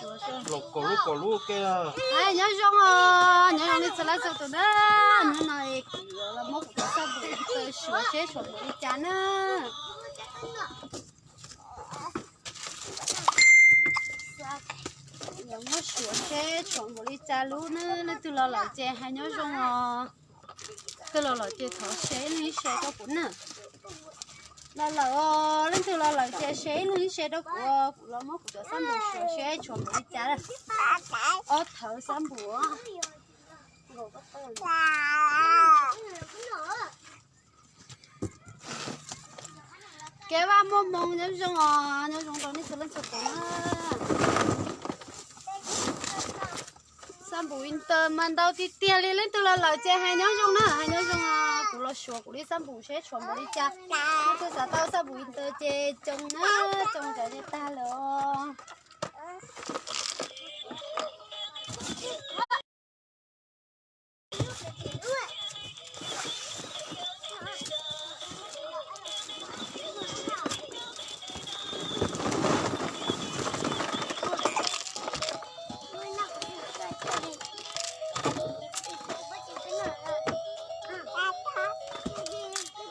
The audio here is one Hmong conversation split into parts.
Los kaum lub kaum lub ke. Nyob zoo os, nyob zoo nej txhua leej txhua tus na. Hnub no los muab kuv cov xab npum ntawd suav seb suav npaum li cas na. Los muab suav seb suav npaum li cas lub na. Leej twg los lawm ces hais nyob zoo os. Twg los lawm ces thov share ib leeg ib share rau kuv na. Los lawm os, leej twg los lawm ces share ib leeg ib share rau kuv, kuv los muab kuv cov xab npum suav seb suav npaum li cas. Ob thawv xab npum. Kev vaj muaj hmoo nyob zoo os, nyob zoo rau nej txhua leej txhua tus na. Xab npum intawd mas ntau tiag tiag li, leej twg los lawm ces hais nyob zoo na, hais nyob zoo os. Kuv los suav kuv li xab npum seb suav npaum li cas. Leej twg xav tau xab npum intawd ces tsoo na, tsoo cov ces tag lawm os.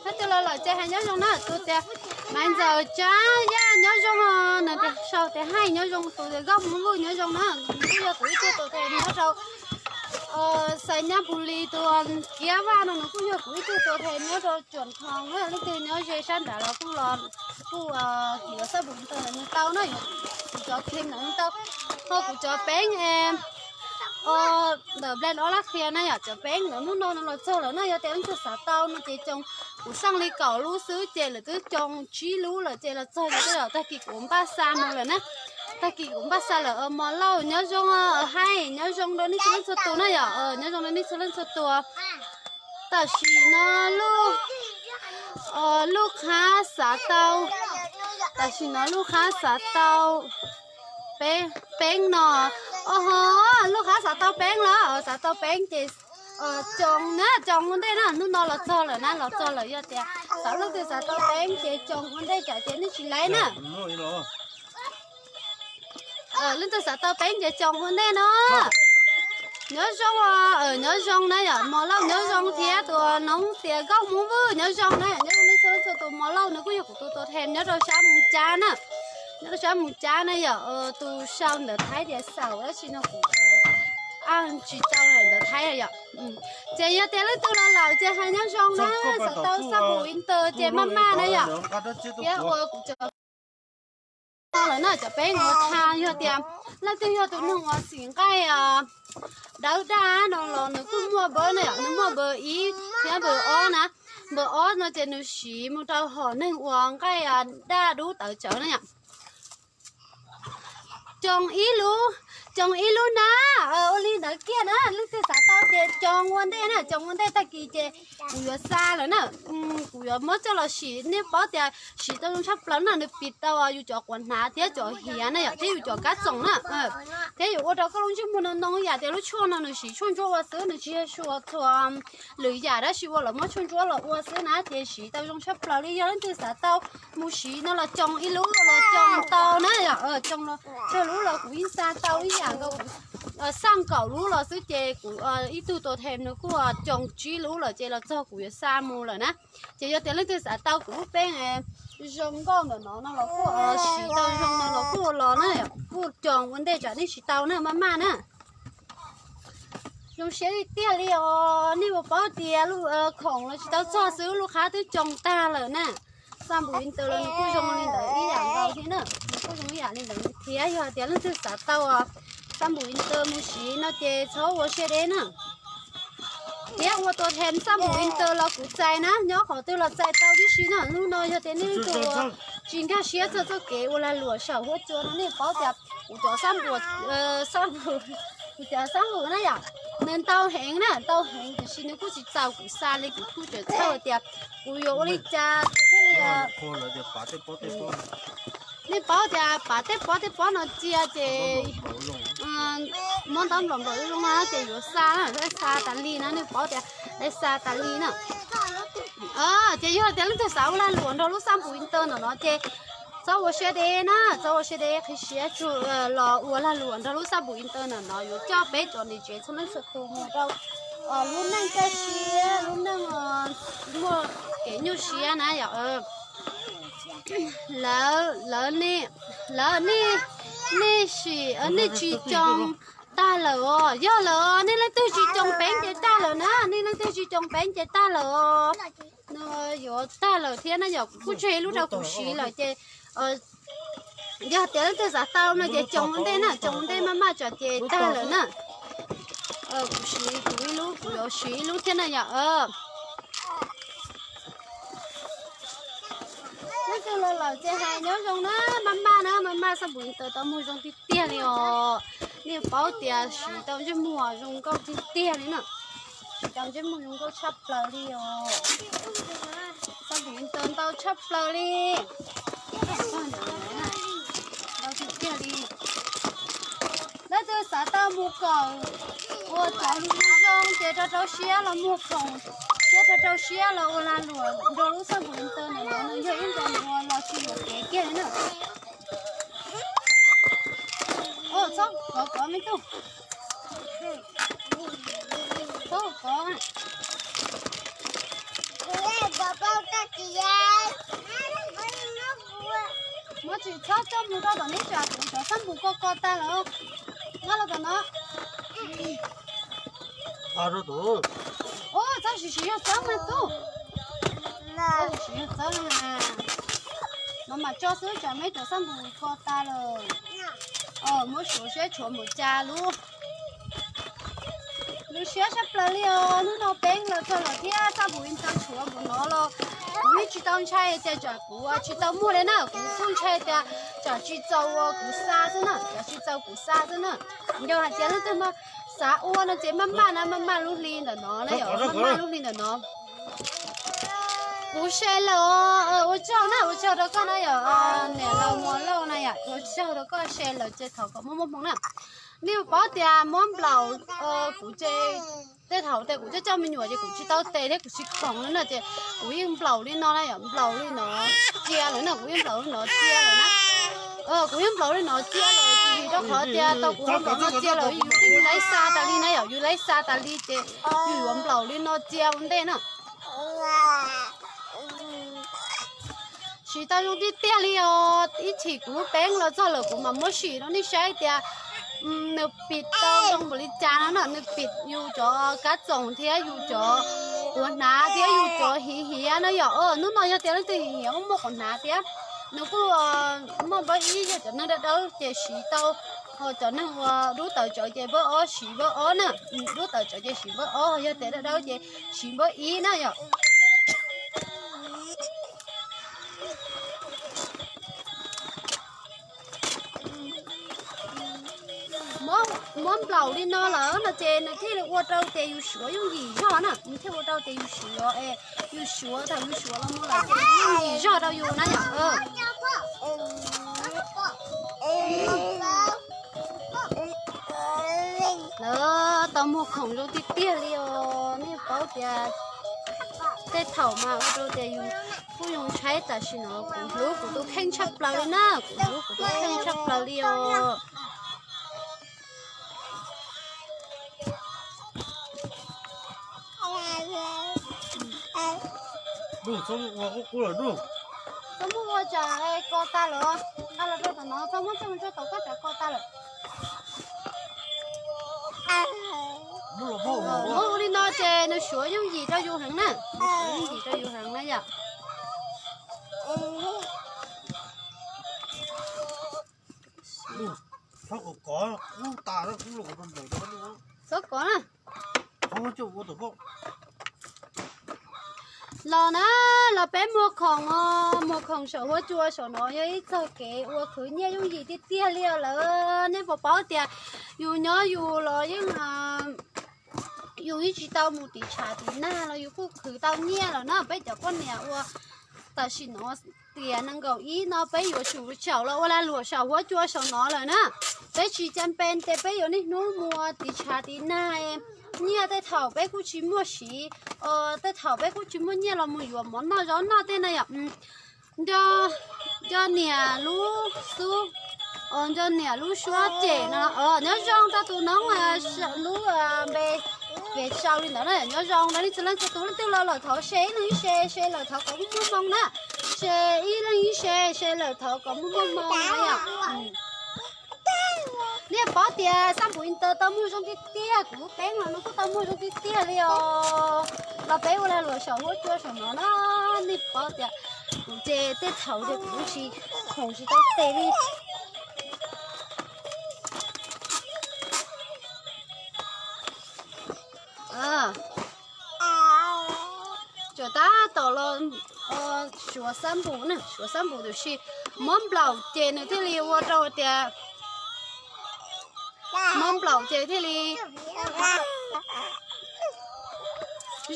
Leej twg los lawm ces hais nyob zoo na, tus tias Maiv Ntxawm Tsab Yaj nyob zoo os, nws tias sau tias haij nyob zoo, tus tias Nkauj Hmoob Vwj nyob zoo na, nws kuj yog kuv ib tug tua them nyob rau Xais Nyab Pus Lis, tus Kiab Vaj no nws kuj yog kuv ib tug tua them nyob rau Tsuam Thoo na, leej twg nyob ze sab nrad los kuj los kuj yuav xab npum ntawd nws tau na, kuv cov them ntawd nws tau, ho kuv cov peeb ntawm Blan Ob Lab Qhia na yom, cov peeb ntawd hnub no nws los txog lawm na, yog tias leej twg xav tau no ces tsoo, kuv xaj li kaum lub xwb ces lawv twb tsoo tsib lub lawm ces los txog lawm, tag kis kuv npaj xa mus lawm na, tag kis kuv npaj xa lawm. Mos Lauj nyob zoo, haij nyob zoo rau nej txhua leej txhua tus na yom, nyob zoo rau nej txhua leej txhua tus. Tam sim no lub, lub qhab xav tau, tam sim no lub qhab xav tau peeb no, o ho, lub qhab xav tau peeb los, xav tau peeb ces tsoo na, tsoo ua ntej na, hnub no los txog lawm na, los txog lawm, yog tias xav leej twg xav tau peeb ces tsoo ua ntej tsam ces nej tsis laib na. Leej twg xav tau peeb ces tsoo ua ntej no. Nyob zoo, nyob zoo na yom, Mos Lauj nyob zoo thiab tus Noob tias Nkauj Hmoob Vwj nyob zoo na, nyob zoo nej txhua leej txhua tus. Mos Lauj nws kuj yog kuv tus tua them nyob rau sab Moos Cab na, nyob rau sab Moos Cab na yom, tus sau ntawv Thaib tias xaum tab sis no kuv tsis tau ntawv Thaib yom. Ces yog tias leej twg los lawm ces hais nyob zoo na, xav tau xab npum intawd ces maj maj na yom. Thiab ua kuv cov lawm na, cov peeb ua tha, yog tias leej twg yog tus neeg uas xim nqaij dawb daj no los nws kuj muaj npawb na yom, nws muaj npawb ib thiab npawb ob na. Npawb ob no ces nws siv mus rau hom neeg uas nqaij daj dub tawv tsawv na yom. Tsoo ib lub, tsoo ib lub na, ua li ntawd kiag na, leej twg xav tau ces tsoo ua ntej na, tsoo ua ntej tag kis ces kuv yuav xa lawm na, kuv yuav muab coj los sim. Nej paub tias sim tau zoo tshaj plaws na, nws piv tau yus cov quav hnav thiab cov hiav na yom, thiab yus cov kab txoom na, thiab yuav ua rau koj lub ntsej muag no noo yam tias lub tshuaj no nws siv tshuaj ntsuab ua xwb, nws tsis yog suav txhua lwm yam dab tsi ua, lawv muab tshuaj ntsuab los ua xwb na, ces siv tau zoo tshaj plaws li. Yog leej twg xav tau mus siv no los tsoo ib lub los tsoo tau na yom, tsoo los tsawg lub los kuv yeej xa tau ib yam nkaus. Xaj kaum lub los xwb ces kuv ib tug tua them nws kuj tsoo tsib lub lawm ces los txog kuv yuav xa mus lawm na. Ces yog tias leej twg xav tau kuv lub peeb zoo nkauj ntawm no no los kuj siv tau zoo no los kuj los na, kuj tsoo ua ntej tsam nej tsis tau na, maj maj na. Zoo siab tiag tiag li os, nej puas paub tias lub khoom los tsis tau txog xwb lub qhab twb tsoo tag lawm na. Xaj npum intawd los nws kuj zoo li ntawd ib yam nkaus thiab na, nws kuj zoo ib yam li ntawd thiab. Yog hais tias leej twg xav tau xaj npum intawd mus siv no ces txhob ua siab deb na. Thiab ua tua them xaj npum intawd los kuv txais na, nyob qhov twg los txais tau tib si na. Hnub no yog tias nej leej twg uas tsis nkag siab txog txoj kev ua lag luam saum huab cua no nej paub tias kuv cov xaj npum, xaj npum, kuv cov xaj npum na yom, nws ntau heev na, ntau heev tiam sis nws kuj tsis txaus kuv xa li, kuv kuj tseem txhawj tias kuv yuav ua li cas thiaj li Nej paub tias pav tej pob tej pob no cia ces muab ntaub nplaum nplaum zoo no ces yuav xa na, xa tas li na, nej paub tias xa tas li na. Ces yog tias leej twg xav ua lag luam nrog lub xaj npum intawd ntawm no ces Txhob ua siab deb na, txhob ua siab deb, qhib siab tsuag los ua lag luam nrog lub xab npum intern no, yuav coj peb cov niam tsev txhua leej txhua tus mus rau lub neej kaj siab, lub neej muaj kev nyuaj siab na yom. Lawv, lawv, nej, nej sim, nej tsis coo tag lawm os, yog lawm os, nej leej twg tsis coo peev ces tag lawm na, nej leej twg tsis coo peev ces tag lawm os. Yuav tag lawm thiab na yom, kuv kuj tseg lub rau kuv siv lawm ces yog tias leej twg xav tau no ces coo ua ntej na, coo ua ntej maj maj tsam ces tag lawm na. Kuv siv kuv ib lub, kuv yuav siv ib lub thiab na yom. Leej twg los lawm ces hais nyob zoo na, maj maj na, maj maj, xab npum intern tau muag zoo tiag tiag li os. Nej paub tias siv tau ntsej muag zoo nkauj tiag tiag li na. Siv tau ntsej muag zoo nkauj tshaj plaws li os. Xab npum intern ntau tshaj plaws li. Ntau tiag tiag li. Leej twg xav tau mus kawm ua cov lus zoo ces rau rau siab los muag khoom thiab rau rau siab los ua lag luam nrog lub xab npum intern no, nws yog ib nta uas los tsis yuam kev kiag li na. Txhob kov kov me tub. Txhob kov. Muab tsis txhob coj mus rau tom neb tsam kuv cov xab npum ko ko tag lawm. Nqa los tom no. Ua txhob siv siv yog txhob mas tub. Siv yog txhob na. No mas tso xwb tsam meb cov xab npum ko tag lawm. Muab suav siab tshuav mus cas lub. Lub siab tshaj plaws li os, hnub no peeb los txog lawm thiab xab npum intern tshuav npaum no los kuv yeej tsis tau ntshai tias tsam kuv tsis tau muag li na, kuv kuj ntshai tias tsam tsis txaus ua kuv xa xwb na, tsam tsis txaus kuv xa xwb na. Yog hais tias leej twg xav ua no ces maj maj na, maj maj lub hli ntawm no na yom, maj maj lub hli ntawm no. Kuv share lawm, ua tsaug na, ua tsaug rau koj na yom, niam laus Muas Lauj na yom, ua tsaug rau koj share lawm ces thov kom muaj muaj hmoo na. Nej paub tias muab nplaum, kuv ces tej thaum tias kuv coj coj me nyuam ces kuv tsis tau tes thiab kuv tsis khoom li na ces kuv yeej nplaum li no na yom, nplaum li no cia lawm na, kuv yeej nplaum li no cia lawm na. Kuv yeej nplaum li no cia lawm, tsis vim rau qhov tias tau kuv ho nplaum no cia lawm, yus yeej laib xa tas li na yom, yus laib xa tas li ces yus yuav nplaum li no cia ua ntej na. Siv tau zoo tiag tiag li os, ib chim kuv lub peeb los txog lawm kuv mam muab sim rau nej saib tias nws pim tau zoo npaum li cas no na, nws pim yus cov kab txoom thiab yus cov quav hnav thiab yus cov hiv hiav na yom. Hnub no yog tias leej twg hiv hiav muaj muaj quav hnav thiab nws kuj muaj npawb ib, yog cov neeg dawb dawb ces siv tau, ho cov neeg uas dub tawm tsawv ces npawb ob, siv npawb ob na, dub tawm tsawv ces siv npawb ob, yog tias dawb dawb ces siv npawb ib na yom. Muab nplaum li no lawm no ces nws thiaj li ua rau tias yus suav yooj yim zog na, nws thiaj ua rau tias yus suav, yus suav thaum yus suav los mus lawm ces yooj yim zog rau yus na yom. Lawv tau muag khoom zoo tiag tiag li os, nej paub tias tej thaum mas ua rau tias yus kuj zoo tshaib, tam sim no kuv hlub kuv tus kheej tshaj plaws li na, kuv hlub kuv tus kheej tshaj plaws li os. Txhob muab ua tsam ko tag lawm, nqa los rau tom no, txhob muab coj mus rau tom koj tsam ko tag lawm. Muab ua li no ces nws suav yooj yim rau yus heev na, yooj yim rau yus heev na yom. Txhob kov na. Los na, los peb muag khoom os, muag khoom saum huab cua saum no yog ib txoj kev ua khwv nyiaj yooj yim tiag tiag li os lawm. Nej puas paub tias yus nyob yus los yeej, yus yeej tsis tau mus tiv tshav tiv nag los yus kuj khwv tau nyiaj lawm na. Peb cov poj niam uas tam sim no tias nees nkaum ib no peb yuav tsum tsaum los ua lag luam saum huab cua saum no lawm na. Peb tsis cas pes tias peb yuav niaj hnub mus tiv tshav tiv nag. Nyiaj tej thaum peb kuj tsis muaj siv, tej thaum peb kuj tsis muaj nyiaj los mus yuav mov noj zaub noj tej na yom. Nco, Nco niam lub xub, nco niam lub suab cem no. Nyob zoo rau tus noob lub npe, kev sau li ntawd na. Nyob zoo rau nej txhua leej txhua tus, leej twg los lawm thov share ib leeg ib share, share lawm thov kom muaj muaj hmoo na, share ib leeg ib share, share lawm thov kom muaj muaj hmoo na yom. Nej paub tias Xab Npum Inter tau muag zoo tiag tiag, kuv lub peeb los nws kuj tau muag zoo tiag tiag li os. Los peb ua lag luam saum huab cua saum no na, nej paub tias kuv ces tej thaum ces kuv tsis khoom tsis tau tes li. Tsuas tab tom los suav Xab Npum na, suav Xab Npum tiam sis mob nplaum ces nws thiaj li ua rau tias, mob nplaum ces thiaj li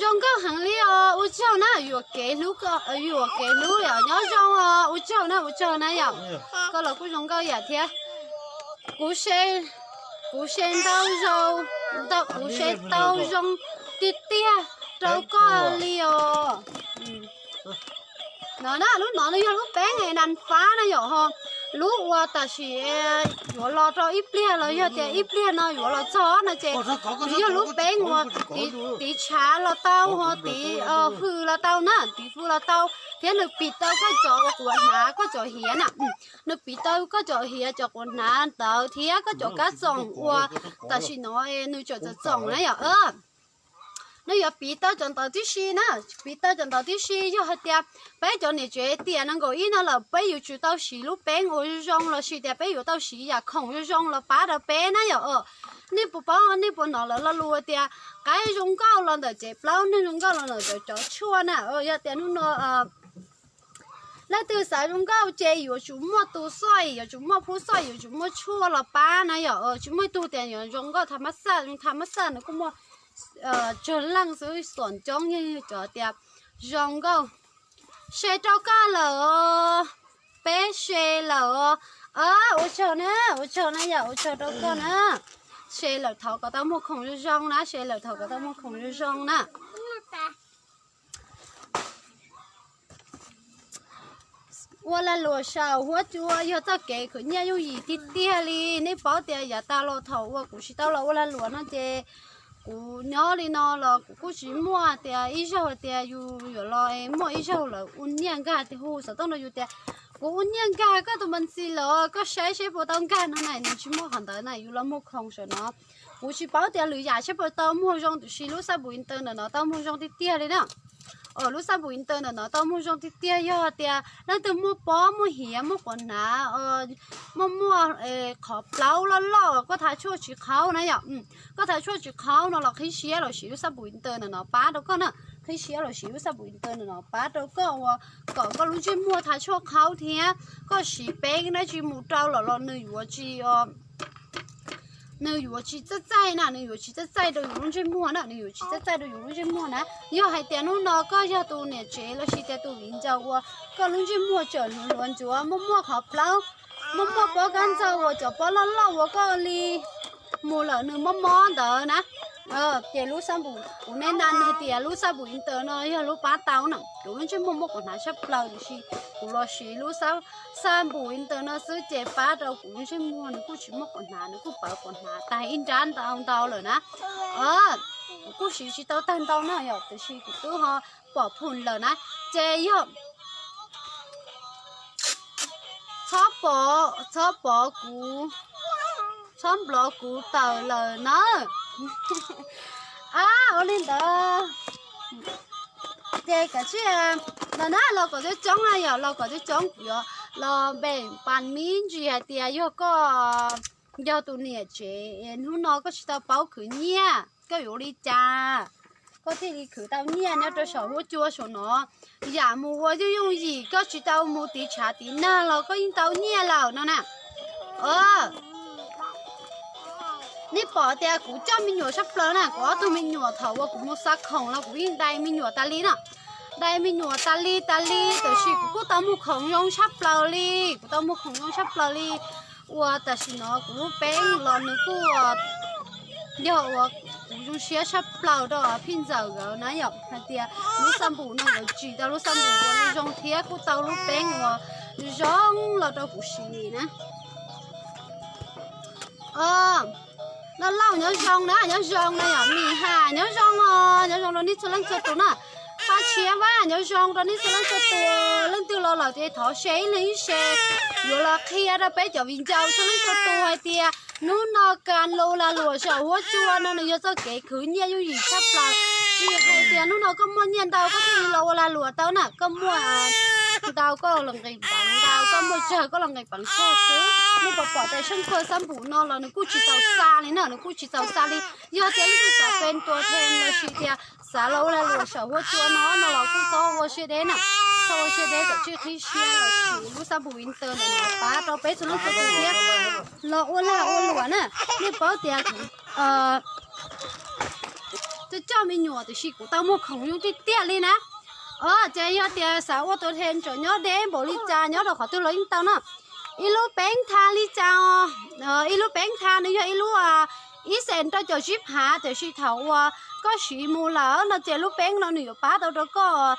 zoo nkauj heev li os. Ua tsaug na, yuam kev hlub, yuam kev hlub yom, nyob zoo os, ua tsaug na, ua tsaug na yom. Koj los kuj zoo nkauj yam thiab. Kuv share, kuv share ntau zoo, kuv share tau zoo tiag tiag rau koj li os. No na, lub no nws yog lub peeb nas fab na yom ho. Lub uas tam sim yuav los rau ib pliag los yog tias ib pliag no yuav los txog no ces nws yog lub peeb uas tiv tshav los tau ho tiv hws los tau na, tiv hws los tau, thiab nws piv tau koj cov uas quav hnav koj cov hiav na. Nws piv tau koj cov hiav cov quav hnav ntawd thiab koj cov kab txoom uas tam sim no nws tseem txoom txoom na yom. Nws yuav piv tau cov ntawd tib si na, piv tau cov ntawd tib si yog hais tias peb cov niam tsev tiam nees nkaum ib no lawm peb yuav tsum tau siv lub peeb uas zoo zoo los sis tias peb yuav tau siv yam khoom zoo zoo los pab rau peb na yom. Nej puas paub, nej puas hnov lawv lo lus tias qaib zoo nkauj los ntawm tsev plaub, neeg zoo nkauj los ntawm cov tshuaj na. Yog tias hnub no leej twg xav zoo nkauj ces yuav tsum muaj tus xoj, yuav tsum muaj phub xoj, yuav tsum muaj tshuaj los pab na yom. Tsis muaj ib tug tias yuav zoo nkauj tha mab xaj, tha mab xaj nws kuj muaj tsawg leej xwb, xom coob yeej yog cov tias zoo nkauj. Share rau koj lawm, peb share lawm. Ua tsaug na, ua tsaug na yom, ua tsaug rau koj na. Share lawm thov kom tau muaj khoom zoo zoo na, share lawm thov kom tau muaj khoom zoo zoo na. Ua lag luam saum huab cua yog txoj kev khwv nyiaj yooj yim tiag tiag li. Nej paub tias yav tas los thaum uas kuv tsis tau los ua lag luam no ces kuv nyob li no los kuv kuj tsis muaj tias ib zaug tias yus yuav los muaj ib zaug lawv ua nyiaj nkag tias hu xov tooj rau yus tias kuv ua nyiaj nkag koj tus npa ntxi los koj saib seb puas tau nkag no na, nws tsis muaj qhov ntawd na, yus los muag khoom saum no. Kuv tsis paub tias lwm yam seb puas tau muag zoo tiam sis lub xab npum inter ntawm no tau muag zoo tiag tiag li na. Lub xab npum inter ntawm no tau muag zoo tiag tiag, yog tias leej twg muaj pob muaj hiav muaj quav hnav, muaj muaj qhov plaub loj loj koj thav tshuaj tsis qhaub na yom, koj thav tshuaj tsis qhaub no los qhib siab los siv lub xab npum inter ntawm no pab rau koj na. Qhib siab los siv lub xab npum inter ntawm no pab rau koj ua kom koj lub ntsej muag thav tshuaj qhaub thiab koj siv peeb dab tsi mus rau lawm los nws yuav tsis nws yuav tsis txaij txaij na, nws yuav tsis txaij txaij rau yus lub ntsej muag na, nws yuav tsis txaij txaij rau yus lub ntsej muag na. Yog hais tias hnub no koj yog tus niam tsev los sis tias tus viv ncaus uas koj lub ntsej muag tseem hluas hluas ntsuav, muaj muaj qhov plaub, muaj muaj pob kab ntxaug uas cov pob loj loj uas koj li mus lawm nws mob mob ntawd na, ces lub xab npum, kuv nes na hais tias lub xab npum inter no yog lub pab tau na. Kuv lub ntsej muag muaj quav hnav tshaj plaws tiam sis kuv los siv lub xab npum inter no xwb ces pab rau kuv lub ntsej muag nws kuj tsis muaj quav hnav, nws kuj pawv quav hnav tag ib nrab ntau ntau lawm na. Kuv kuj siv tsis tau tag ntau na yom, tiam sis kuv twb ho pom phum lawm na. Ces yog txhob pov, txhob pov kuv, txhob nplov kuv tawm lawm na. Ua li ntawd ces kav tsij los na, los kom coob coob na yom, los kom coob coob, kuv yuav los npeem pas me ntsis hais tias yog koj yog tus niam tsev hnub no koj tsis tau paub khwv nyiaj koj yuav ua li cas koj thiaj li khwv tau nyiaj nyob rau saum huab cua saum no. Yam mus ua yooj yooj yim, koj tsis tau mus tiv tshav tiv nag los koj yeej tau nyiaj lawm no na. Nej pom tias kuv coj me nyuam tshaj plaws na, kuv ob tug me nyuam thaum uas kuv mus xa khoom los kuv yeej dai me nyuam tas li na. Dai me nyuam tas li tas li, tiam sis kuv kuj tau muag khoom zoo tshaj plaws li, kuv tau muag khoom zoo tshaj plaws li. Ua tam sim no kuv lub peeb los nws kuj yog uas kuv zoo siab tshaj plaws rau phij ntxawm nkawd na yom, hais tias lub xab npum no nkawd tsim tau lub xab npum uas zoo thiab kuj tau lub peeb uas zoo los rau kuv siv na. Lauj lauj, nyob zoo na, nyob zoo na yom, Mis Has, nyob zoo no, nyob zoo rau nej txhua leej txhua tus na. Paj Tshiab Vaj, nyob zoo rau nej txhua leej txhua tus. Leej twg los lawm ces thov share ib leeg ib share, yuav los qhia rau peb cov viv ncaus txhua leej txhua tus hais tias hnub no kas los ua lag luam saum huab cua no nws yog txoj kev khwv nyiaj yooj yim tshaj plaws. Tsis hais tias hnub no koj muaj nyiaj ntau koj thiaj li los ua lag luam tau na, koj muaj ntau koj los nqis peev ntau, koj muaj tsawg koj los nqis peev tsawg xwb. Nej puas pom tias Seej Phaj Xab Npum no los nws kuj tsis txaus xa li na, nws kuj tsis txaus xa li. Yog tias leej twg xav pes tuas them lossis tias xav los ua lag luam saum huab cua no no los kuj txhob ua siab deb na, txhob ua siab deb, txawm tsis qhib siab lossis lub xab npum inter no pab rau peb txhua leej txhua tus thiab los ua lag ua luam na. Nej paub tias kuv coj me nyuam tiam sis kuv tau muag khoom zoo tiag tiag li na. Ces yog tias xav ua tuas them tseem nyob deb npaum li cas nyob rau qhov twg los yeej tau na. Ib lub peeb tha li cas, ib lub peeb tha nws yog ib lub ib xees rau caum tsib phav, tiam sis thaum uas koj siv mus lawm no ces lub peeb no nws yuav pab tau rau koj,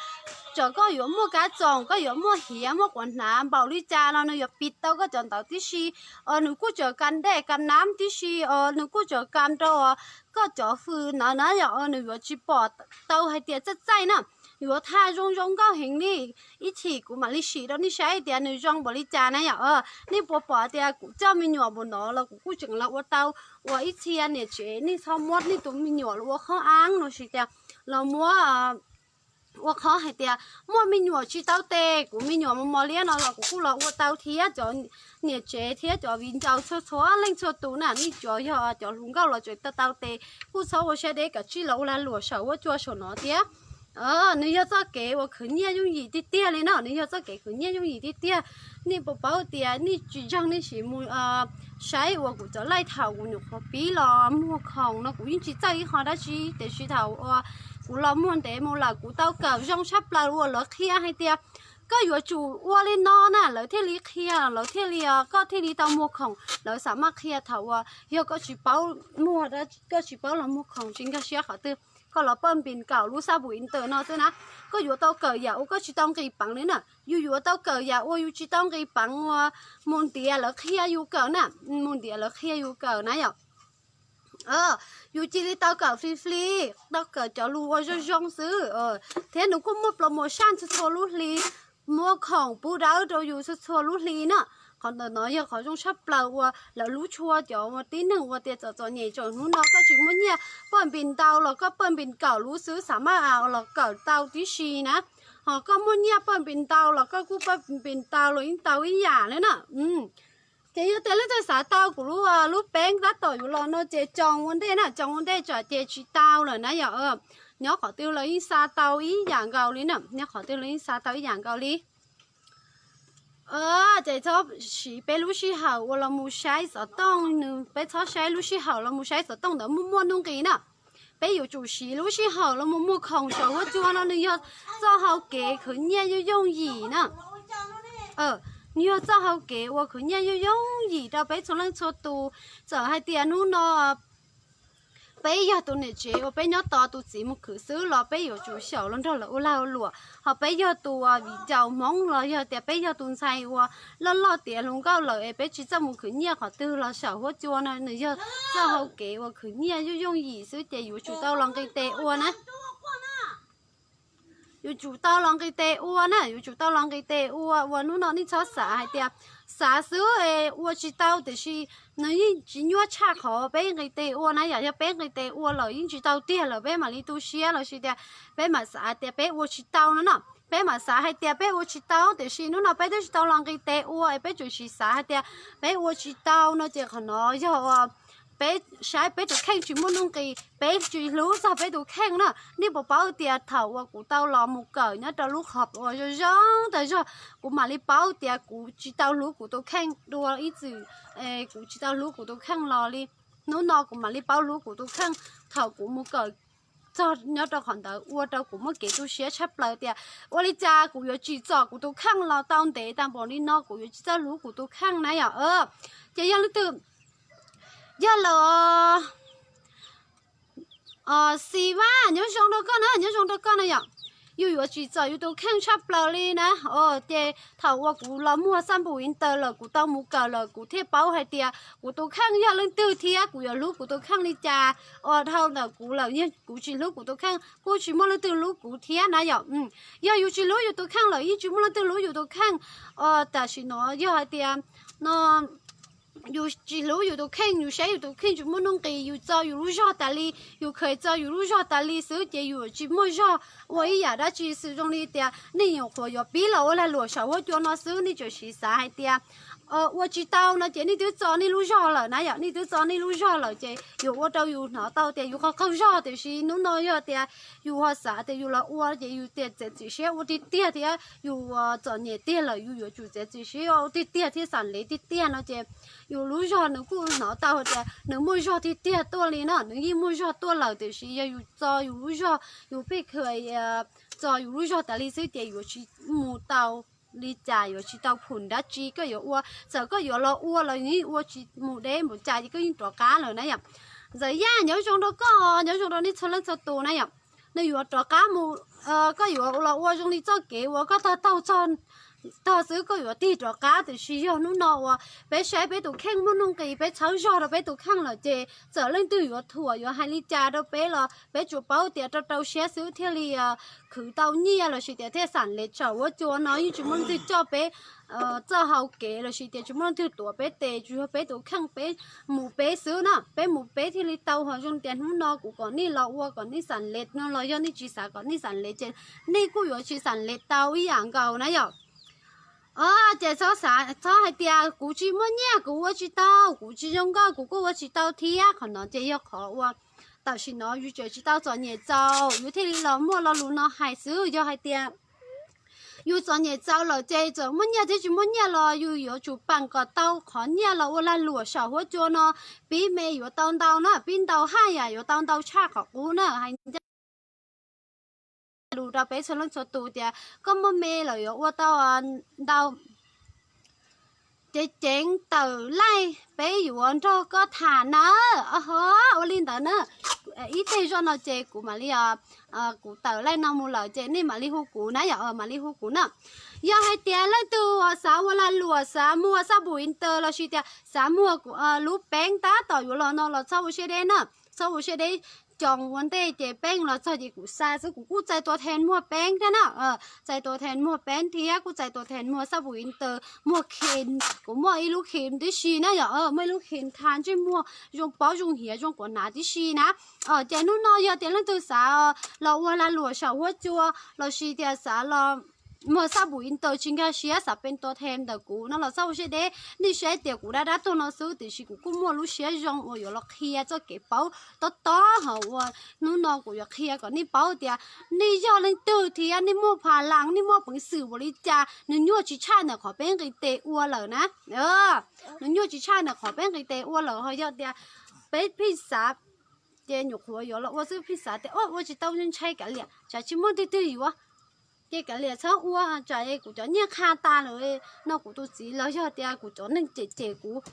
txawm koj yuav muaj kab txoos, koj yuav muaj hiav muaj quav hnav npaum li cas los nws yuav piv tau koj cov ntawd tib si. Nws kuj tseem kam dej kam nab tib si, nws kuj tseem kam rau koj cov fws ntawd na yom, nws yuav tsis pom tau hais tias txaij txaij na, yuav thaj zoo zoo nkauj heev li. Ib chim kuv mam li sim rau nej saib tias nws zoo npaum li cas na yom. Nej puas pom tias kuv coj me nyuam npaum no los kuv kuj tseem los ua tau. Ua ib txhia niam tsev nej txhob muab nej tus me nyuam los ua qhob ab lossis tias los muab ua qhob hais tias muaj me nyuam tsis tau tes, kuv me nyuam mos mos liab no los kuv kuj los ua tau thiab. Cov niam tsev thiab cov viv ncaus txhua txhua leej txhua tus na, nej cov yog cov hluas nkauj los tseem tau tau tes, kuj txhob ua siab deb, kav tsij los ua lag luam saum huab cua saum no thiab. Nws yog txoj kev uas khwv nyiaj yooj yim tiag tiag li na, nws yog txoj kev khwv nyiaj yooj yim tiag tiag. Nej puas paub tias nej tsis ntseeg nej sim mus saib uas kuv cov live thaum kuv nyuam qhuav pib los muag khoom no kuv yeej tsis txawj ib qho dab tsi, tiam sis thaum uas kuv los muag ntev mus lawm kuv tau kawm zoo tshaj plaws uas lawv qhia hais tias koj yuav tsum ua li no na, lawv thiaj li qhia, lawv thiaj li, koj thiaj li tau muag khoom. Lawv xav maj qhia thaum uas yog koj tsis paub muag, koj tsis paub los muag khoom tsis nkag siab qhov twg, koj los paj npis nkaum lub xab npum inter no xwb na, koj yuav tau kawm yam uas koj tsis tau nqis peev li na. Yus yuav tau kawm yam uas yus tsis tau nqis peev uas mus ntiav lawv qhia yus kawm na, mus ntiav lawv qhia yus kawm na yom. Yus cia li tau kawm fli fli, tau kawm cov lus uas zoo zoo xwb. Thiab nws kuj muaj promotion txhua txhua lub hli, muaj khoom pub dawb rau yus txhua txhua lub hli na. Qhov ntawm no yog qhov zoo tshaj plaws uas lawv hlub tshua cov uas tib neeg uas tias txom txom nyem, txawm hnub no koj tsis muaj nyiaj paj npis ntau los koj paj npis nkaum lub xwb xav maj los kawm tau tib si na. Ho koj muaj nyiaj paj npis ntau los koj kuj paj npis ntau los yeej tau ib yam li na. Ces yog tias leej twg xav tau kuv lub, lub peeb tab tom yuav los no ces tsoos ua ntej na, tsoos ua ntej tsam ces tsis tau lawm na yom. Nyob qhov twg los yeej xa tau ib yam nkaus li na, nyob qhov twg los yeej xa tau ib yam nkaus li. Ces txhob siv peb lub sij hawm uas los mus saib xov tooj, nws peb txhob saib lub sij hawm los mus saib xov tooj ntawd muaj muaj nuj nqis na. Peb yuav tsum siv lub sij hawm los mus muag khoom saum huab cua no, nws yog txoj hau kev khwv nyiaj yooj yooj yim na. Nws yog txoj hau kev uas khwv nyiaj yooj yooj yim rau peb txhua leej txhua tus. Txawm hais tias hnub no peb yog tus niam tsev uas peb nyob tos tus txiv mus khwv xwb los peb yuav tsum xyaum los nrog lawv ua lag ua luam. Ho peb yog tus viv ncaus Hmoob los yog tias peb yog tus ntxhais uas loj loj tiav hluas nkauj lawm es peb tsis txawj mus khwv nyiaj qhov twg los saum huab cua no nws yog txoj hau kev uas khwv nyiaj yooj yooj yim xwb ces yuav tsum tau los nqis tes ua na. Yuav tsum tau los nqis tes ua na, yuav tsum tau los nqis tes ua. Uas hnub no nej txhob xav hais tias xav xwb es ua tsis tau, tiam sis nws yeej tsis nyuaj tshaj qhov peb nqis tes ua na. Yog, yog peb nqis tes ua lawm yeej tsis tau tiag lawm peb mam li tu siab lossis tias peb mam xav hais tias peb ua tsis tau no na. Peb mam xav hais tias peb ua tsis tau, tiam sis hnub no peb twb tsis tau los nqis tes ua es peb tseem siv xav hais tias peb ua tsis tau no ces qhov no yog uas peb saib peb tus kheej tsis muaj nuj nqis, peb tsis hlub txog peb tus kheej na. Nej puas paub tias thaum uas kuv tau los mus kawm nyob rau lub qhov uas zoo zoo tas zog, kuv mam li paub tias kuv tsis tau hlub kuv tus kheej dua ib txwm, kuv tsis tau hlub kuv tus kheej los li. Hnub no kuv mam li paub hlub kuv tus kheej thaum kuv mus kawm txog nyob rau qhov ntawd ua rau kuv muaj kev tu siab tshaj plaws tias ua li cas kuv yuav tsim txom kuv tus kheej los tau ntev tas npaum li no, kuv yuav tsis txawj hlub kuv tus kheej na yom. Ces yog leej twg, yog lawm, Xis Vaj, nyob zoo rau koj na, nyob zoo rau koj na yom. Yus yuav tsis txom yus tus kheej tshaj plaws li na. Ces thaum uas kuv los muag xab npum intev lawm, kuv tau mus kawm lawm, kuv thiaj paub hais tias kuv tus kheej yog leej twg thiab kuv yuav hlub kuv tus kheej li cas. Dhau ntawm kuv lawm, kuv tsis hlub kuv tus kheej, kuj tsis muaj leej twg hlub kuv thiab na yom. Yog yus tsis hlub yus tus kheej lawm, yeej tsis muaj leej twg hlub yus tus kheej. Tam sim no yog hais tias no yus tsis hlub yus tus kheej, yus saib yus tus kheej tsis muaj nuj nqis, yus txo yus lub zog tas li, yus kheev txo yus lub zog tas li xwb ces yus tsis muaj zog ua ib yam dab tsi xwb. Zoo li tias nej nyuam qhuav yuav pib los ua lag luam saum huab cua no xwb, nej tseem siv xav hais tias ua tsis tau no ces nej twb txo nej lub zog lawm na yom. Nej twb txo nej lub zog lawm ces yus ua rau yus hnov tau tias yus qaug qaug zog. Tiam sis hnub no yog tias yus ho xav tias yus los ua ces yus tias txiav txim siab ua tiag tiag thiab yus txom nyem tiag lawm yus yuav tsum txiav txim siab ua tiag tiag thiab xam lev tiag tiag no ces yus lub zog nws kuj hnov tau hais tias nws muaj zog tiag tiag tuaj li na. Nws yeej muaj zog tuaj lawm, tiam sis yog yus txo yus lub zog, yus pheej kheev txo yus lub zog tas li xwb ces yuav tsis mus tau li cas, yuav tsis tau phum dab tsi koj yuav ua. Txawm koj yuav los ua los yeej ua tsis mus deb npaum cas ces koj yeej rov qab lawm na yom. Ntxawm Yaj, nyob zoo rau koj, nyob zoo rau nej txhua leej txhua tus na yom. Nws yuav rov qab mus, koj yuav los ua zoo li txoj kev uas koj tog taug txog tog xwb koj yuav tig rov qab, tiam sis yog hnub no uas peb saib peb tus kheej muaj nuj nqis, peb txhawb zog rau peb tus kheej lawm ces txawm leej twg yuav thuam yuav hais li cas rau peb los peb tsuas paub tias rau rau siab xwb thiaj li khwv tau nyiaj lossis tias thiaj xam lev saum huab cua no. Yeej tsis muaj leej twg coj peb txoj hau kev lossis tias tsis muaj leej twg tuav peb tes, tsuas yog peb tus kheej peb mus peb xwb na. Peb mus peb thiaj li tau. Ho zoo tias hnub no kuv kom nej los ua kom nej xam lev no los yog nej tsis xav kom nej xam lev ces nej kuj yuav tsis xam lev tau ib yam nkaus na yom. Ces txhob xav, txhob hais tias kuv tsis muaj nyiaj kuv ua tsis tau, kuv tsis zoo nkauj kuv kuj ua tsis tau thiab. Qhov no ces yog qhov uas tam sim no yus tseem tsis tau txom nyem txaus yus thiaj li los muaj lo lus no hais xwb. Yog hais tias yus txom nyem txaus lawm ces txawm muaj nyiaj thiab tsis muaj nyiaj los yus yuav tsum paam kom tau qhov nyiaj los ua lag luam saum huab cua no. Pib me yuav tau ntau na, pib ntau haj yam yuav tau ntau tshaj qhov qub na. Hais ncaj lus rau peb txhua leej txhua tus tias koj muaj me lawm yuav ua tau ntau ceev ceev tawm laij peb yuav nrog koj tham na. Ho ua li ntawd na, ib teg zoj no ces kuv mam li, kuv tawm laij no mus lawm ces nej mam li hu kuv na yom, mam li hu kuv na. Yog hais tias leej twg xav ua lag luam, xav muag xab npum intev lossis tias xav muag lub peeb tab tom yuav los no los txhob ua siab deb na, txhob ua siab deb. Coo ua ntej ces peeb los txog ces kuv xa xwb, kuv kuj txais tua thees muag peeb thiab na. Txais tua thees muag peeb thiab kuj txais tua thees muag xab npum intev, muag khees, kuv muaj ib lub khees tib si na yom, muaj ib lub khees tha ntsej muag zoo pob zoo hiav zoo quav hnav tib si na. Ces hnub no yog tias leej twg xav los ua lag luam saum huab cua lossis tias xav los muag xab npum intev tsis nkag siab xav peeb tua thees ntawm kuv no los txhob ua siab deb. Nej saib tias kuv dab dab tuag no xwb tiam sis kuv kuj muaj lub siab zoo uas yuav los qhia txoj kev paub tob tob hauv uas hnub no kuv yuav qhia kom nej paub tias nej yog leej twg thiab nej muaj pha las, nej muaj peev xwm npaum li cas. Nws nyuaj tsis tshaj ntawm qhov peb nqis tes ua lawm na. Nws nyuaj tsis tshaj ntawm qhov peb nqis tes ua lawm. Ho yog tias peb pheej xav ces nyuam qhuav yuav los ua xwb, pheej xav tias ua tsis tau, ntshai kav liam, tsam tsis muaj twg twg yuav, ces kav liam txhob ua, tsam kuv cov nyiaj qha tas lawm no kuv tus txiv los yog tias kuv cov neeg cem cem kuv.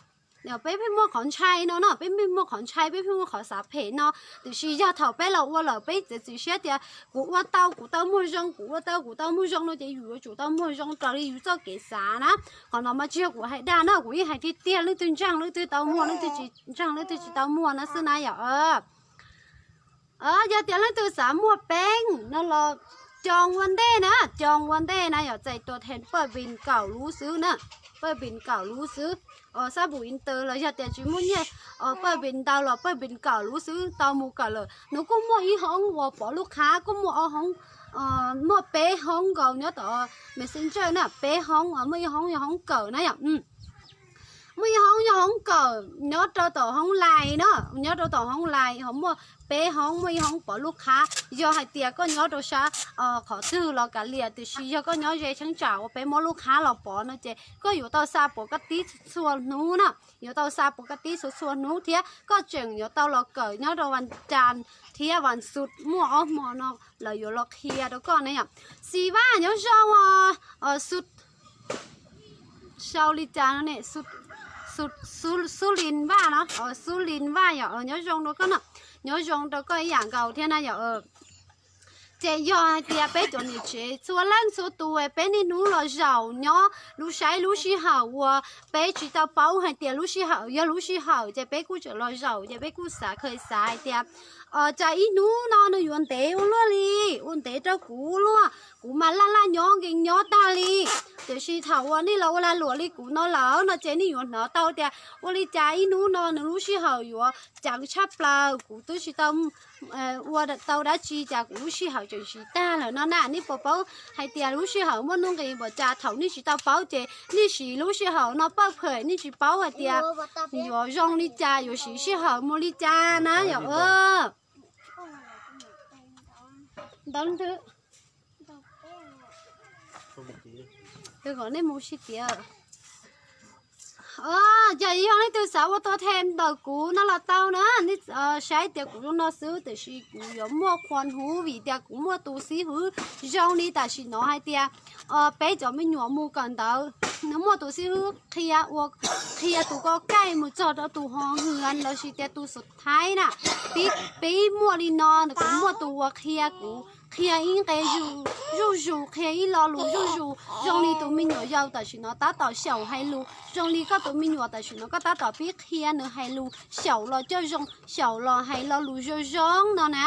Peb pheej muaj qhov ntshai no no, peb pheej muaj qhov ntshai, peb pheej muaj qhov xav phem no. Tiam sis yog thaum peb los ua lawm peb txiav txim siab tias kuv ua tau kuv tau muag zoo, kuv ua tau kuv tau muag zoo no ces yus yuav tsum tau muag zoo raws li yus txoj kev xav na. Qhov no mas tsis yog kuv hais dag na, kuv yeej hais tiag tiag, leej twg ntseeg leej twg tau muag, leej twg tsis ntseeg leej twg tsis tau muag no xwb na yom. Yog tias leej twg xav muag peeb no los coo ua ntej na, coo ua ntej na yom, txais tua thees pawj npis kaum lub xwb na, pawj npis kaum lub xwb. Xab npum intev los yog tias tsis muaj nyiaj pawj npis ntau los pawj npis kaum lub xwb tau mus kawm lawm. Nws kuj muaj ib hoob uas pov lub qhab, kuj muaj ob hoob, muaj peb hoob nkaus nyob tom Messenger na, peb hoob, muaj ib hoob yog hoob kawm na yom. Muaj ib hoob yog hoob kawm nyob rau tom hoob lais na, nyob rau tom hoob lais ho muaj peb hoob, muaj ib hoob pov lub qhab. Yog hais tias koj nyob rau sab qhov twg los kav liam, tiam sis yog koj nyob ze cheeb tsam uas peb muab lub qhab los pov no ces koj yuav tau xa pov kaj tib txhua hnub na, yuav tau xa pov kaj tib txhua txhua hnub thiab koj tseem yuav tau los kawm nyob rau vas cas thiab vas xuv, muaj ob hmo no lawv yuav los qhia rau koj na yom. Xis Vaj nyob zoo os, xuv, sau li cas no ne, Xub Lis Vaj no, Xub Lis Vaj yom, nyob zoo rau koj no, nyob zoo rau koj ib yam nkaus thiab na yom. Ces yog hais tias peb cov niam tsev txhua leej txhua tus, peb niaj hnub los zaum nyob lub saib lub sij hawm uas peb tsis tau paub hais tias lub sij hawm yog lub sij hawm, ces peb kuj tseem los zaum, ces peb kuj xav khaws xav hais tias, cas ib hnub no nws yuav ntev ua luaj li, ua ntev rau kuv ua luaj, kuv mas laj laj nyob nkees nyob tag li. Tiam sis thaum uas nej los ua lag luam li kuv no lawm no ces nej yuav hnov tau tias ua li cas ib hnub no nws lub sij hawm yuav ceev tshaj plaws, kuv twb tsis tau ua tau dab tsi cas kuv lub sij hawm tseem siv tag lawm no na. Nej puas paub hais tias lub sij hawm muaj nuj nqis npaum cas? Thaum nej tsis tau paub ces nej siv lub sij hawm no pawj phem, nej tsis paub hais tias yuav zoo li cas, yuav siv sij hawm mus li cas na yom. Ntawd twb kom nej mus sib tiav. Yog leej twg xav ua tua them ntawm kuv no los tau na, nej saib tias kuv zoo no xwb, tiam sis kuv yuav muaj qhua hnuv vim tias kuv muaj tus xib hwb zoo li tam sim no hais tias peb cov me nyuam mus kawm ntawv, nws muaj tus xib hwb qhia ua, qhia tus ko kaij mus txog rau tus ho hwm lossis tias tus xub thaib na. Pib muaj li no, kuv muaj tus uas qhia kuv, qhia ib nqe zuj zus, qhia ib lo lus zuj zus zoo li tus me nyuam yaus tam sim no tab tom xyaum hais lus, zoo li koj tus me nyuam tam sim no koj tab tom pib qhia nws hais lus, xyaum los coj zoo, xyaum los hais lo lus zoo zoo no na.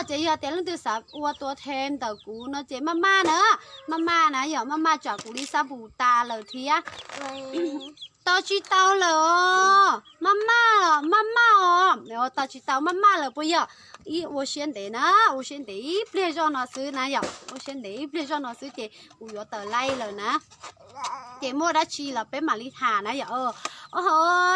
Ces yog tias leej twg xav ua tua them ntawm kuv no ces maj maj na, maj maj na yom, maj maj tsam kuv li xab npus tas lawm thiab. Tos tsis tau lawm os, maj maj, maj maj os, tos tsis tau, maj maj lawm puas yog? Ib ua siab ntev na, ua siab ntev ib pliag zoj no xwb na yom, ua siab ntev ib pliag zoj no xwb ces kuv yuav tawm laij lawm na. Ces muaj dab tsi los peb mam li tham na yom. Os,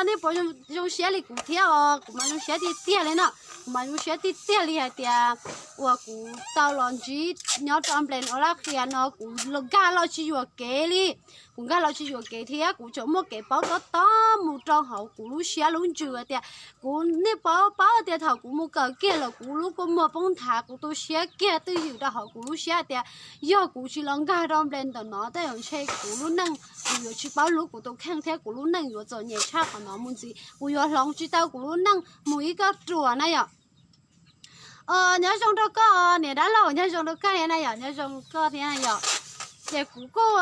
nej puas zoo siab li kuv thiab os? Kuv mas zoo siab tiag tiag li no, kuv mas zoo siab tiag tiag li hais tias uas kuv tau los ntsib nyob rau Nplees Australia no, kuv nkag los tsis yuam kev li. Kuv nkag los tsis yuam kev thiab kuv tseem muaj kev paub tob tob mus rau hauv kuv lub siab lub ntsws tias kuv, nej paub paub tias thaum kuv mus kawm kiag lawm kuv lub kua muag poob nthav, kuv tu siab kiag twj ywm rau hauv kuv lub siab tias yog kuv tsis los nkag rau Nplees ntawm no tej zaum ntshe kuv lub neej kuv yuav tsis paub hlub kuv tus kheej thiab kuv lub neej yuav txom nyem tshaj qhov no mus ntxiv, kuv yuav hloov tsis tau kuv lub neej mus ib kauj ruam na yom. Nyob zoo rau koj niam dab laug, nyob zoo rau koj thiab na yom, nyob zoo koj thiab na yom. Ces kuv kuj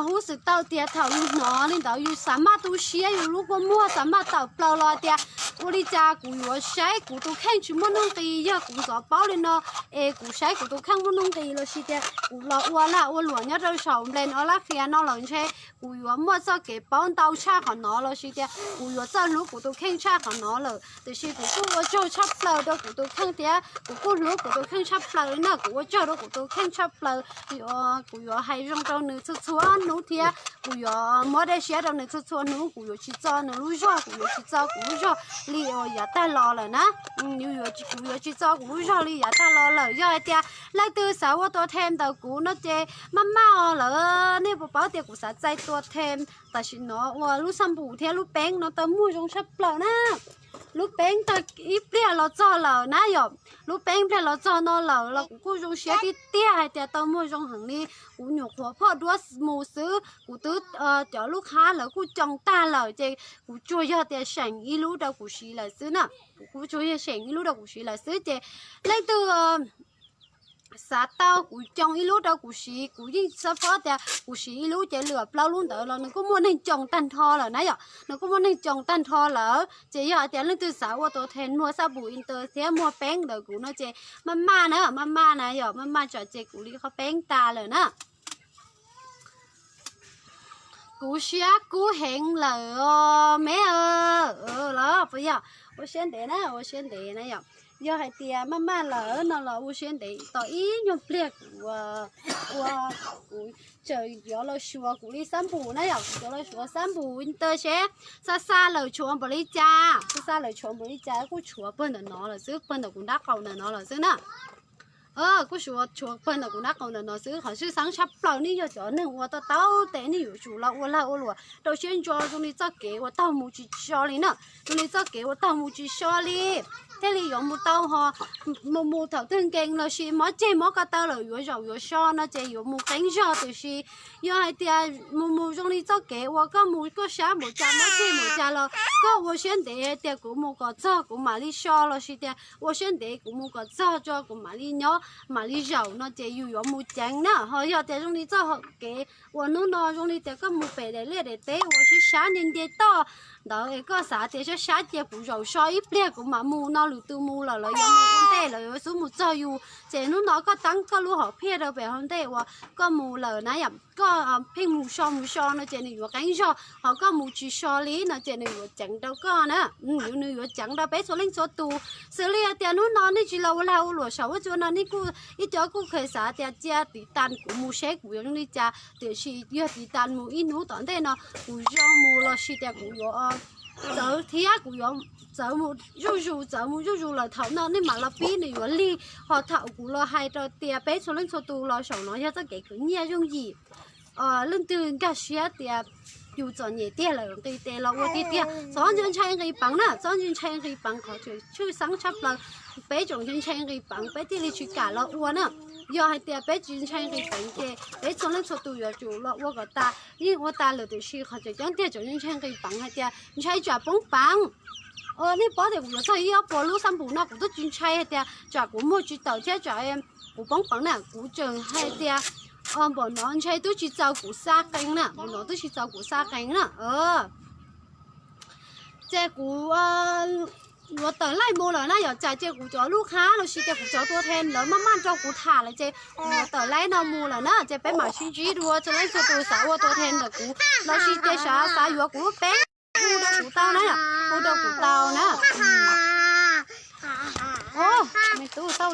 huj xwm tau tias thaum yus hnov li ntawd yus xav maj tu siab, yus lub kua muag xav maj tawm plaws los tias ua li cas kuv yuav saib kuv tus kheej tsis muaj nuj nqis, yog kuv ntxov paub li no es kuv saib kuv tus kheej muaj nuj nqis lossis tias kuv los ua lag ua luam nyob rau saum Nplees Australia no lawm ntshe kuv yuav muaj txoj kev paub ntau tshaj qhov no lossis tias kuv yuav txawj hlub kuv tus kheej tshaj qhov no lawm. Tiam sis kuv kuj ua tsaug tshaj plaws rau kuv tus kheej thiab kuv kuj hlub kuv tus kheej tshaj plaws li na, kuv ua tsaug rau kuv tus kheej tshaj plaws. Kuv yuav hais zoo rau nws txhua txhua hnub thiab kuv yuav muab dej siab rau nws txhua txhua hnub, kuv yuav tsis txo nws lub zog, kuv yuav tsis txo kuv lub zog li uas yav tag los lawm na. Kuv yuav tsis txo kuv lub zog li yav tag los lawm. Yog hais tias leej twg xav ua tua them ntawm kuv no ces maj maj os lawm, nej puas paub tias kuv xav txais tua them tam sim no uas lub xab npum thiab lub peeb no tau muag zoo tshaj plaws na. Lub peeb tag ib pliag los txog lawm na yom, lub peeb pliag los txog no lawm los kuv kuj zoo siab tiag tiag hais tias tau muag zoo heev li. Kuv nyuam qhuav phoj duab mus xwb kuv twb, cov lub qhab lawv kuj coo tag lawm ces kuv tsuas yog tias seem ib lub rau kuv siv lawm xwb na. Kuv kuj tsuas yog seem ib lub rau kuv siv lawm xwb ces leej twg xav tau kuv coo ib lub rau kuv siv, kuv yeej xav fob tias kuv siv ib lub ces lwm plaub lub ntawd los nws kuj muaj neeg coo tag nrho lawm na yom, nws kuj muaj neeg coo tag nrho lawm. Ces yog hais tias leej twg xav ua tua them muag xab npum inter thiab muag peeb ntawm kuv no ces maj maj na, maj maj na yom, maj maj tsam ces kuv li qhov peeb tas lawm na. Kuv siab kub heev lawm os me los puas yog? Ua siab ntev na, ua siab ntev na yom. Yog hais tias maj maj lawm no los ua siab ntev tos ib nyuag pliag kuv ua, kuv tseem yuav los suav kuv li xab npum na yom, kuv yuav los suav xab npum inter seb xa xa lawm tshuav npaum li cas, xa xa lawm tshuav npaum li cas, kuj tshuav pawg ntawm no lawm xwb, pawg ntawm kuv nrab qaum ntawm no lawm xwb na. Kuj suav tshuav pawg ntawm kuv nrab qaum ntawm no xwb, qhov tshwj xeeb tshaj plaws nej yog cov neeg uas tau taub tes nej yuav tsum los ua lag ua luam rau siab ntso zoo li txoj kev uas taug mus tsis so li na, zoo li txoj kev uas taug mus tsis so li, thiaj li yuav mus tau ho mus mus thaum twg nkees lossis mob ceg mob ko taw lawm yuav zaum yuav so no ces yuav mus qeeb zog. Tiam sis yog hais tias mus mus zoo li txoj kev uas koj mus koj sab npaum cas mob ceg npaum cas los koj ua siab ntev tias kuv mus kom txog kuv mam li so lossis tias ua siab ntev kuv mus kom txog tso kuv mam li nyob, mam li zaum no ces yus yuav mus ceev na. Ho yog tias zoo li txoj hau kev uas hnub no zoo li tias koj mus pem daim liaj daim teb uas sab sab nce nce toj ntawd es koj xav tias sab sab cia kuv zaum so ib pliag kuv mam mus no, lwm tus mus lawm lawv yuav mus ua ntej, lawv yuav xub mus txog yus, ces hnub no koj teeb koj lub hom phiaj rau pem hauv ntej uas koj mus lawm na yom, koj pheej mus so mus so no ces nws yuav qeeb zog, ho koj mus tsis so li no ces nws yuav ceev rau koj na. Nws yuav ceev rau peb txhua leej txhua tus. Xws li hais tias hnub no nej tsis los ua lag ua luam saum huab cua no, nej kuj ib co kuj kheev xav tias cia tiv tas kuv mus seb kuv yuav zoo li cas, tiam sis yog tiv tas mus ib hnub tom ntej no kuv zoo mus los sis tias kuv yuav txawv thiab kuv yuav txawv mus zuj zus, txawv mus zuj zus lawm thaum no nej mam los pib nws yuav lig. Ho thaum kuv los hais rau tias peb txhua leej txhua tus los saum no yog txoj kev khwv nyiaj yooj yim, leej twg nkag siab tias yus txom nyem tiag lawm nqis tes los ua tiag tiag, txhob ntshai ntshai nqis peev na, txhob ntshai ntshai nqis peev, qhov tseem tshwj xeeb tshaj plaws. Peb tseem ntshai ntshai nqis peev peb thiaj li tsis kam los ua na. Yog hais tias peb tsis ntshai nqis peev ces peb txhua leej txhua tus yuav tsum los ua kom tas. Yeej ua tas lawm tiam sis qhov tseem ceeb tiag tseem ntshai nqis peev hais tias ntshai tsam poob peev. Nej paub tias kuv yuav txog ib ob puas lub xab npum no kuv twb tsis ntshai hais tias tsam kuv muag tsis tawm thiab tsam kuv poob peev na, kuv tseem hais tias npaum no ntshai twb tsis txaus kuv xa qee na, npaum no twb tsis txaus kuv xa qee na. Ces kuv yuav tawm laij mus lawm na, yog tsam ces kuv cov lub qhab los sis tias kuv cov tua then lawv maj maj nrog kuv tham lawm ces kuv yuav tawm laij no mus lawm na, ces peb mam sib ntsib dua, txhua leej txhua tus xav ua tua then ntawm kuv los sis tias xav xav yuav kuv lub peb hu rau kuv tau na, hu rau kuv tau na. Me tub tau